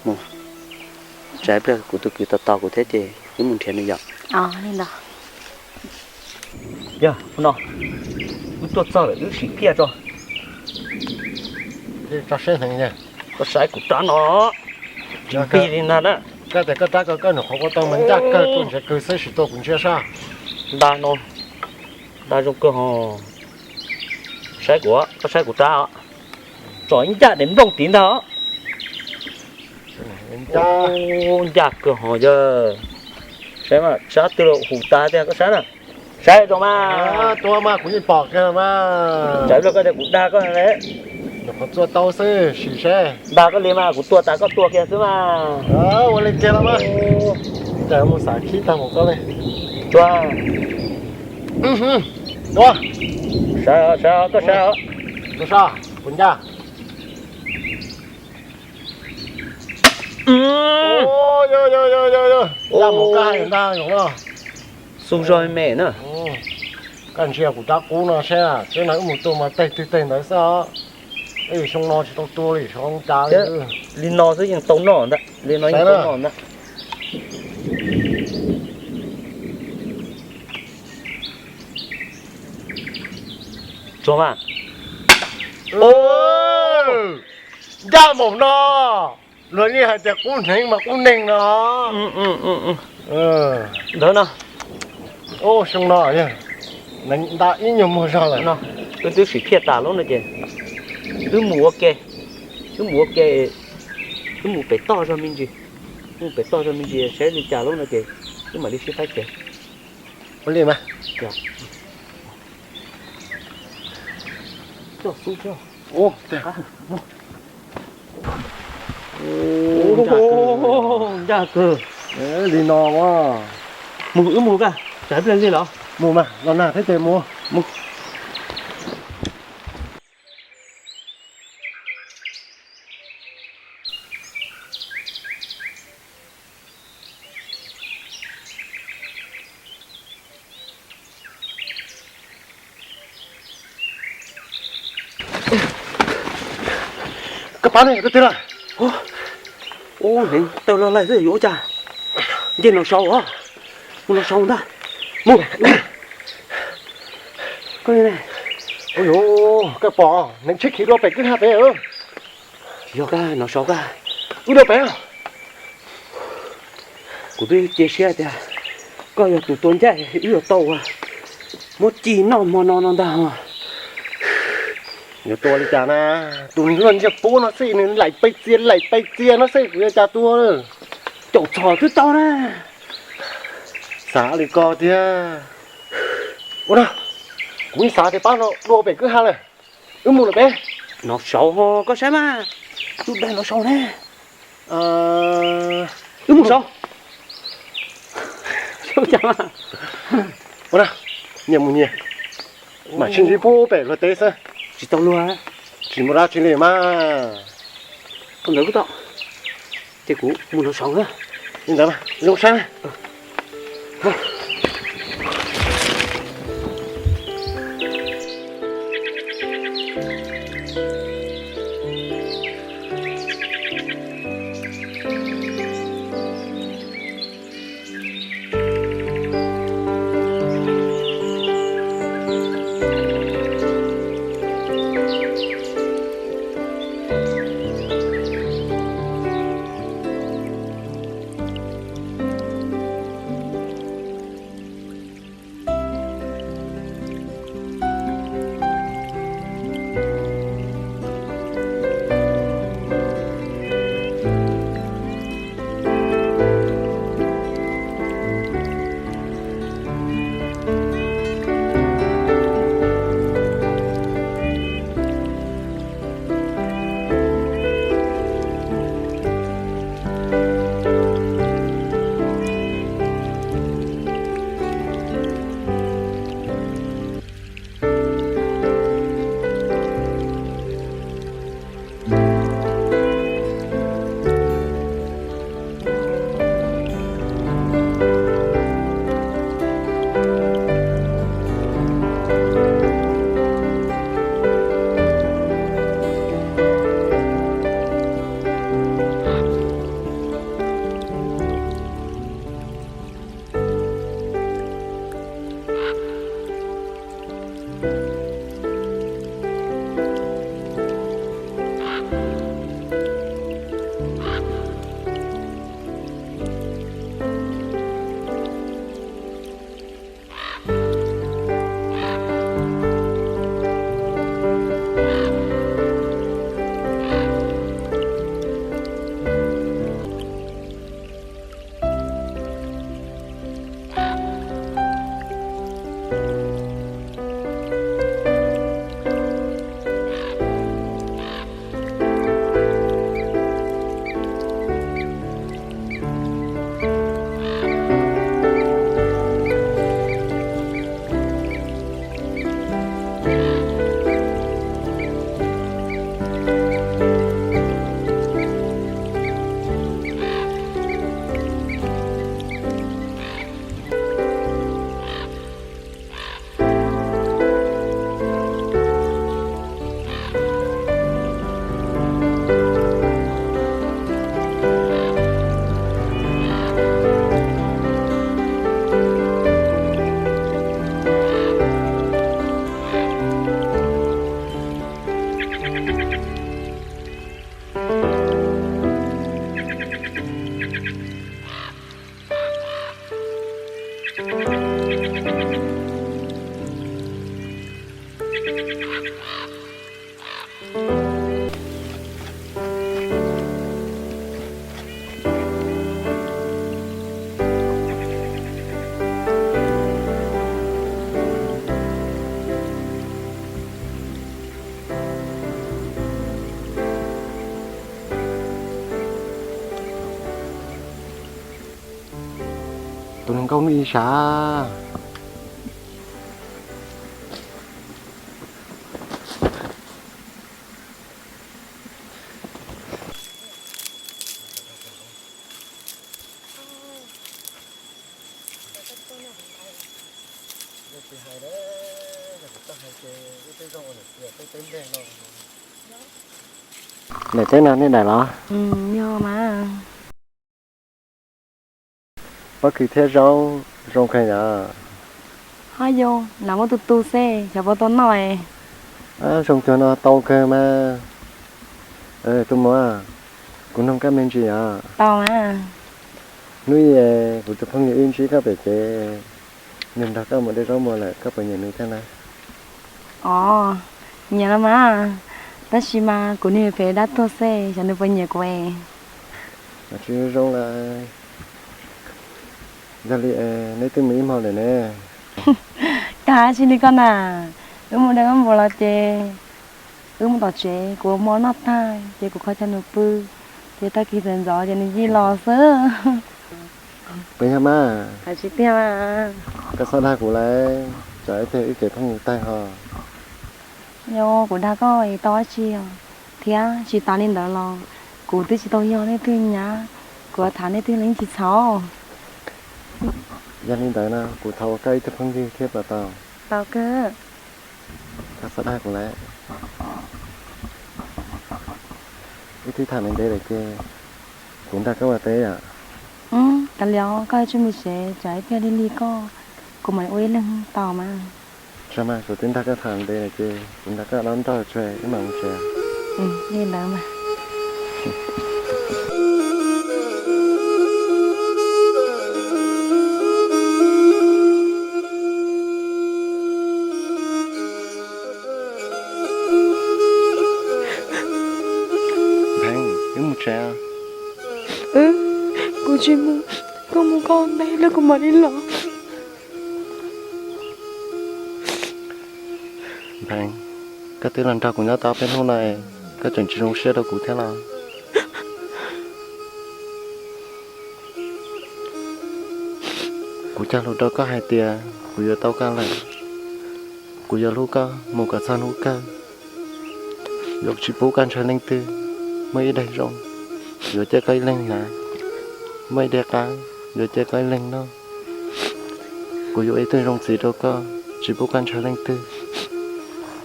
Mus, tsam ib pliag kuv tus kwv tos tos kuv thiab ces wb mus nrhiav nws yom. Yog no, wb tuaj txog lawm wb sim phiaj tso. Koj saib kuv rab no, tsis npig li ntag na. Koj tias koj rab koj koj nws qhov ua tau mas ncaj kawg, tuaj ntsiav kawg xwb, sim tua kuv ntsia sab. Nta no, nta zoo kawg ho. Saib kuv, koj saib kuv rab os. Tsom ib ncaj daim nplooj tid ntag os. Ncaj kawg ho yog. Saib mas, sab twg los huv tas tiag, koj saib na. Saib rau mas. Tua mas kuv yeej pom kiag mas. Tsam ib pliag koj tias kuv dag koj ne. Nyuam qhuav txua tau xwb, sim seb. Dag koj li mas, kuv tua tas koj tua kiag xwb mas. Ua li kiag los mas. Cas mus xav khib tag mus koj li. Tsuag. Tua. Saib, saib, koj saib. Tua sab, kuv ncaj. Ncaj mus kaj ntag no. Xu zog me na. Koj ntsia kuv rab qub no seb, seb no wb mus tua mas teg twg teg ntawd xwb os. Ib xyoo no tsis tau tua li, xyoo cas li. Li no xwb yeej tau noj ntag, li no yeej tau noj ntag. Tsuag mas. Ncaj npaum no. Luag yeej hais tias qub hneev mas qub neeg no. Ntawd no. Xyoo no nta ib nyuag muag zog lawm no. Wb twb sim phiaj tas lub no ces wb mus ua ke, wb mus ua ke, wb mus pem toj zog me ntsis, wb mus pem toj zog me ntsis saib li cas lub no ces wb mam li sib faib kev. Ua li mas. Coj xub thiab. Ncaj kawg. Li no. Mus, wb mus koj, tsam ib pliag lig los. Mus mas, los nag thiab ces mus. Koj pab ne, koj twg lawm? Ub, hneev taw loj laig xwb yuav ua cas? Nce no saud os. Mus no saud ntag. Mus. Ua yuav, koj pom hneev tsheb khiv dua pem kwj ha pem. Tsis yog koj no saud koj. Wb dua pem. Kuv twb cia siab tias koj yog tus tua ncaj wb yuav tau muab ci noj hmo no no ntag. Yuav tua li cas na? Tus niag luaj ntsiag pub no xwb nws laim pes txias laim pes txias no xwb kuv yuav cas tua. Caum txhom twb tau na. Xav li ko tiag. Ua no, kuv yeej xav tias pab no dua pem kwj ha lawm. Wb mus lawm peb. No saud ho koj saib mas, tus dais no saud ne. Wb mus saud. Ua no, nyias mus nyias, mam sib ntsib pub pem luag teb xwb. Tsis tau luag. Tsis muaj dab tsi li mas. Ntawd kuj tau. Ces kuv mus no saud na. Li ntawd mas zoo saib. Tus hluas nkauj hnub ib sab. Daim teb no nej daim los? Yog mas. Pob kws thiab zaub zoo kawg yom. Hab yog, lam muab tu tu xwb xyov puas tau noj. Zoo cuag no tau kawg mas. Tus muam, kuv noog koj me ntsis os. Tau mas. Hnub ib kuv tus phooj ywg wb ntsib koj pem kev, nws nrog koj mus de zaub muag lawm, koj puas nyiam nws thiab na? Os, nyiam los mas, tab sis mas kuv niag phem dab tuag xwb xyov nws puas nyiam kuv es. Tsis zoo lawm. Yog li neb twb mus ib hmo lawm ne? Koj hais dab tsi li koj na? Wb mus de zaub muag los ces wb mus tom tsev, kuv ua hmo noj tag ces kuv kho coj nws pw, ces tag kis txawm ntxov ces nws ncig los xwb. Puas yog mas? Hais tsis tiag mas. Koj txhob dag kuv lawm, tsam ib pliag wb kev phooj ywg tawg ho. Yog kuv dag koj es tau dab tsi os? Thiab tsis tas li ntawd los kuv twb tsis tau yog leej twg nyab, kuv tham leej twg los yeej tsis txhaum. Yog li ntawd no kuv thov ua koj ib tug phooj ywg thiab puas tau? Tau kawg. Koj txhob dag kuv lawm. Wb twb tham ntev ntev lawm ces kuv nrog koj ua teb yom. Kav liam, koj ua tsuj mi tsev, tsam ib pliag lig lig koj, kuv mam li ua ib leeg tau mas. Tsis mas, kuv twb nrog koj tham ntev lawm ces kuv nrog koj dob nroj tso wb mam mus tsev. Li ntawd mas. Npheev, wb mus tsev. Kuv tsis mus, koj mus koj ntev lawm kuv mam li los. Npheev, koj twb los nrog kuv nyob tau peb hnub no es koj tseem tsis zoo siab rau kuv thiab los? Kuv cog lus rau koj hais tias kuv yuav tau koj lawm, kuv yuav hlub koj mus kom txog hnub kawg. Yuav tsis pub koj ntshaw leej twg, muaj ib daig zoo yuav cia koj ib leeg hnav, muaj ib daig qab yuav cia koj ib leeg noj. Kuv yuav ua ib tug zoo txiv rau koj, tsis pub koj ntshaw leej twg.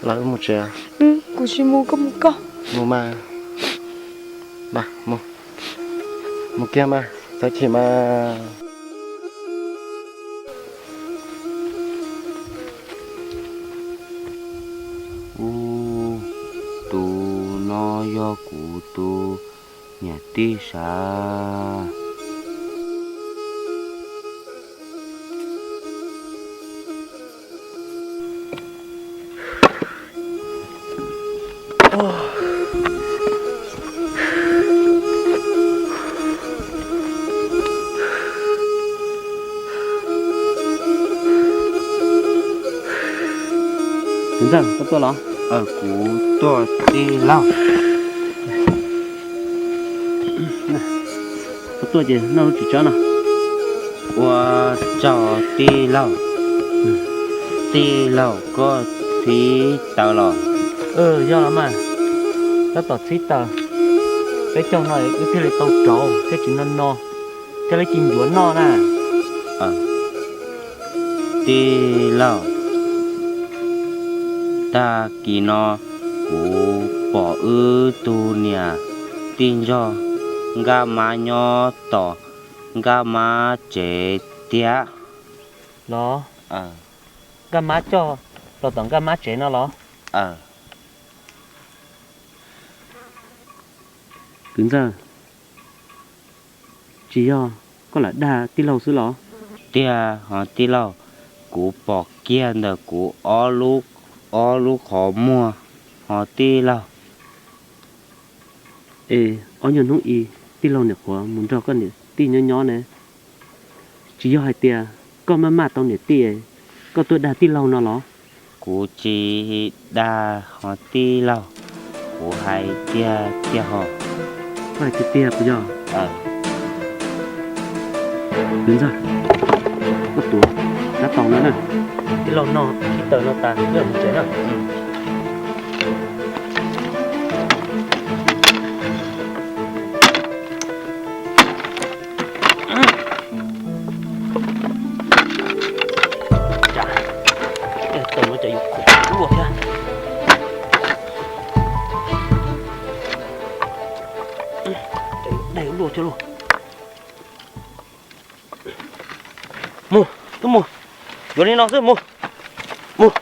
Los wb mus tsev. Kuv tsis mus, koj mus koj. Mus mas. Mus, mus kiag mas, txhob chim mas. Ub, tus no yog kuv tus niam tij sav. Tus ntxawg, koj tuaj los? Kuv tuaj tij laug. Koj tuaj ces noj lub txiv tsawb no. Ua tsaug tij laug. Tij laug koj txhib taws los? Yog los mas, tab tom txhib taws. Peb caug no wb thiaj li tau rauv thiab tsis no no, thiaj li tsis ncuav noj na. Tij laug, tag kis no kuv pom wb tug niam tij nrog Nkaj Mab nyob tom Nkaj Mab tsev tiag. Los, Nkaj Mab coj los tom Nkaj Mab tsev no los? Kwv ntxawg, tsis yog koj lam dag tij laug xwb los? Tiag ho tij laug, kuv pom kiag ntawm kuv ob lub, ob lub qhov muag ho tij laug. Es ob nyuag hnub ib tij laug niam qhuav mus nrog koj niam tij nyob nyob ne, tsis yog hais tias koj maj maj tau niam tij, koj tuaj dag tij laug no los? Kuv tsis dag ho tij laug, kuv hais tiag tiag ho. Koj hais tiag tiag puas yog? Kwv ntxawg, koj tuav rab taus no na. Tij laug noj ib taws no tas wb mus tsev na. Taws no cas yuav khuam luaj thiab. Cas yuav daig luaj thiab lauj. Mus, twb mus. Yuav li no xwb, mus. Mus.